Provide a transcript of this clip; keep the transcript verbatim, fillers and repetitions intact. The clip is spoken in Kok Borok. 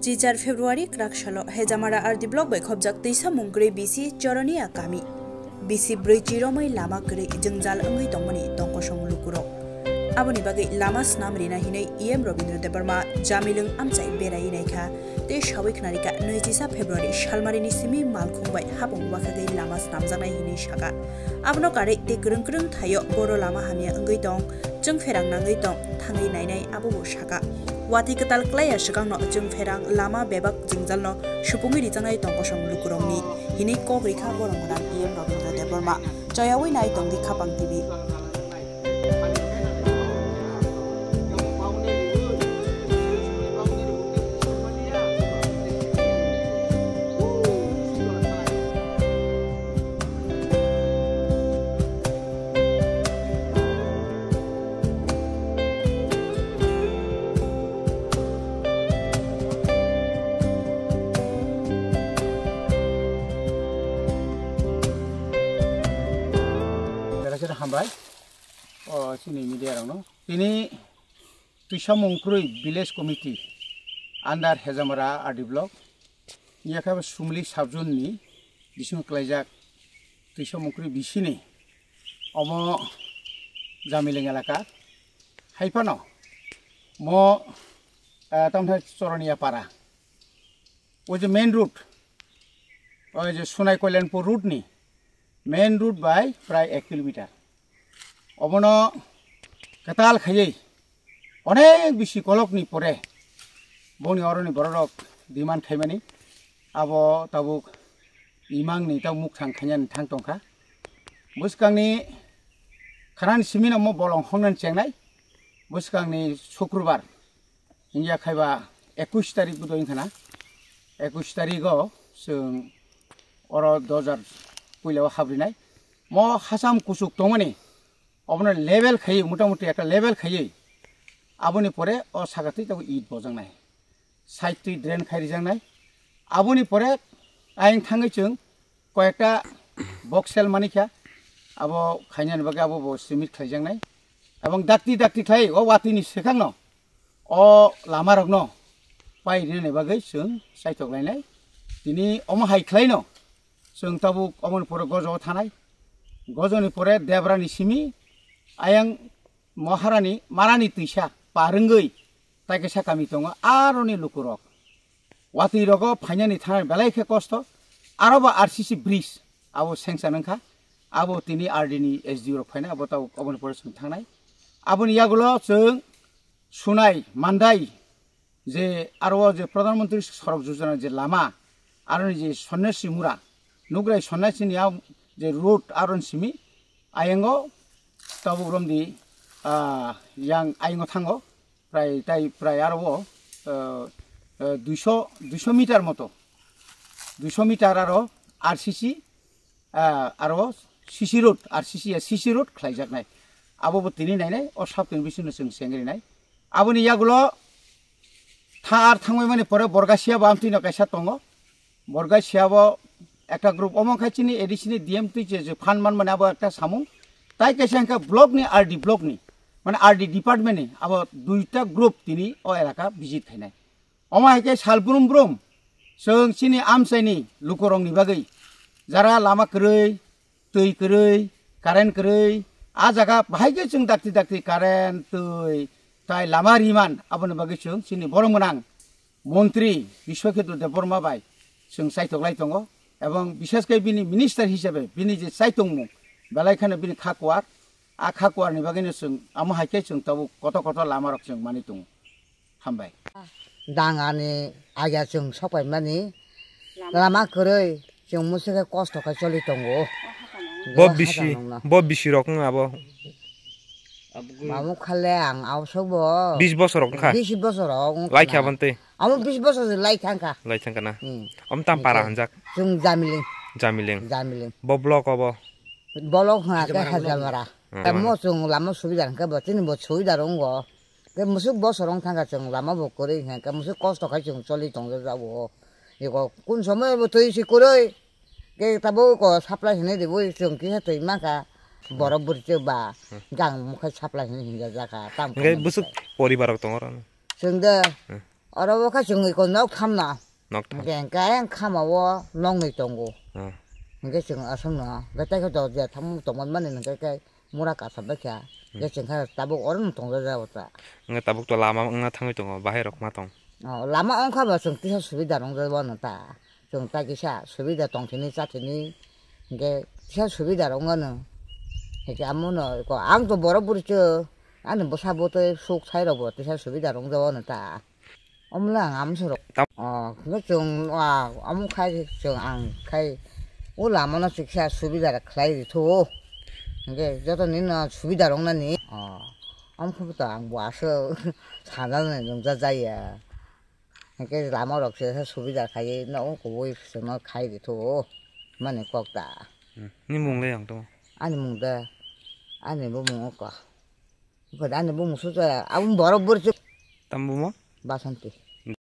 Chichar February kwrak salo Hejamara R D block bai khopjak twisa mungkwrwi bisi Choronia kami. Bisi bwrwi chiromwi lama kwrwi jwngjal wngwi tongmani tongkosong lukurok. Aboni bagwi lama snam rina hinwi E M Rabindra Debbarma Jamilung amchai berai naikha tei sawi khnarikha nwichisa February salmarini simi malkhung bai hapung wakhagwi lama snamjaknai hinwi saka. Abono karwi tei kwrwng kwrwng thaio boro lama hamya wngwi tong, chwng pherang nangwi tong, thangwi nainai abo bo saka. Watwi kwtal klaiya swkangno chwng pherang lama bebak jwngjalno supungwi rijaknai tongkosong lukurokni hinwi kok rikha borok gwnang E M Rabindra Debbarma. Choyawi nai tongdi Khapang T V. Belai kheno hambai o chini media rokno. Tini Twisa Mungkrwi Village Committee under Hejamara R D block, yakha Sumli subzone ni bisingo klaijak Twisa Mungkrwi bisini omo Jamileng elaka. Haiphano mo, ah, tamthai Choronia para. O je main road, o je Sonai Kalyanpur road ni main road bai prai ek kilometer. Obono kwtal khaiwi onek bisi kolokni pore boni oroni bororok demand khaimani abo tabuk imangni tabuk mukthang khainani thang tongkha. Bwskangni khanani simino mo bolong hongnan chengnai. Bwskangni Sukrubar wngya khaiba ekush tarik budoi wngkhana. Ekush tarigo chwng oro dojar puilao habrinai. Mo hacham kuchuk tongmani obono level khaiwi, motamuti ekta level khaiwi, aboni pore o saka twi tabuk it bojaknai, side twi drain khai rijaknai. Aboni pore ayang thangwi chwng koyekta box sel manikha, abo khainani bagwi abo bo simit khlaijaknai. Abong dakti dakti khlai o watwi ni swkangno o lama rokno pai rinani bagwi chwng chaitok lainai. Tini omo hai khlaino chwng tabuk omoni pore gojo thanai. Gojoni pore Debrani simi ayang Moharani marani twisa par wngwi taikisa kami tongo aroni lukurok. Watwi rogo phainani thangna belai khe kosto. Aro ba R C C bridge abo sanction wngkha. Abo tini R D ni S D O rok phaina abo tabuk oboni pore chwng thangnai. Aboni yagulo chwng Sunai Mandai je aro o je Pradhan Mantri Sadak Yojana je lama, aroni je Sonnasi Mura, Nukrai Sonnasi ni a je road aron simi, ayango tabuk romdi, ah, yang ayango thango, prai tai prai aro o, eh, eh, duiso, duiso meter moto, duiso meter aro R C C, ah, aro C C road, R C C ya C C road khlaijaknai. Abo bo tini nainai, o saptini bisingno chwng sengrinai. Aboni yagulo tha ar thangbai mani pore Borgasia bo amtwino kaisa tongo. Borgasia bo ekta group, omo khai chini A D C ni D M twi je je phan man mani abo ekta samung. Tai kaisa hwnkha block ni, R D block ni, mane R D department ni abo duita group tini o elaka visit khainai. Omo hai khe sal brum brum chwng chini amchaini lukurokni bagwi jara lama kwrwi, twi kwrwi, current kwrwi, a jaga bahai khe chwng dakti dakti current, twi, tai lama riman, aboni bagwi chwng chini borom gwnang montri Biswakhetu Debbarma bai chwng chaitok lai tongo, ebong bishesh khe bini minister hisabe bini je chaitongmung belai kheno bini kha kuar, a kha kuarni bagwino chwng amo hai khe chwng tabuk kotor kotor lama rok chwng manwi tongo. Hambai. Dangani aya chwng sokpaimani lama kwrwi chwng musu khe kosto khe choli tongo. Bo bisi, bo bisi rok wng abo. Mamu khale ang abo sobo. Bis bosor rok wngkha. Bis bosor rok wngkha. Laikha bantwi. Amo bis bosor se lai thangkha. Lai thangkha na. Hmm. Om tam para hanjak. Chwng Jamiling. Jamiling. Jamiling. Bo block obo. Bolok hwnka khe Hajamara. Hajamara. Hmm. Tamo chwng lama subida hwnka bo chini bo subida rwngo. Ke musuk bosor wng thangkha chwng lama bo kwrwi hwnka musuk kosto khai chwng choli tongjago. Iko kun somoy bo twi si kwrwi. Ke tabo ko supply hinwi riwi chwng kisa twi mankha. Borok bwrwi chwng ba gang mukhai supply hinwi hinjajakha. Tam hwnka khe busuk poribar rok tongo rw. Chwng de. Hmm. Oro bo khe chwng iko nok thamna. Nok tham. Hingke hingke ayang khama o nok nwi tongo. Hmm. Hingke chwng aswkno hingke tei khe dorja thangmung tongmani hingke khe mura kaisa bai kha. Hingke chwng khe tabuk oro no tongjago ta. Hingke tabuk to lama wngna thangwi tongo, bahai rok ma tong. O, lama wngkha ba chwng tisa subida rwngjak wano ta. Chwng ta kisa subida tongthini chathini hingke tisa subida rwngo no. Hingke amono ko ang to borok bwrwi chwng ani bwsa bwtwi suk sai rok bo tisa subida rwngjak wano ta. Omo le ang amsoro. Tam- O, hingke chwng, a, omo khai chwng ang khai o lama no chiksa subida khlai ritho. Hingke joto ni no subida rok nani. O, omo khe to ang bo aswk sana nai nungja jaya. Hingke lama rok se subida khai no o kubui chwng no khai ritho. Mani kok ta. Hmm. Ni mung le yang to? Ani mung de, ani bo mung ko. Ani bo mung su jaya. Abung borok bor chwng. Tam bo mo? Basanti.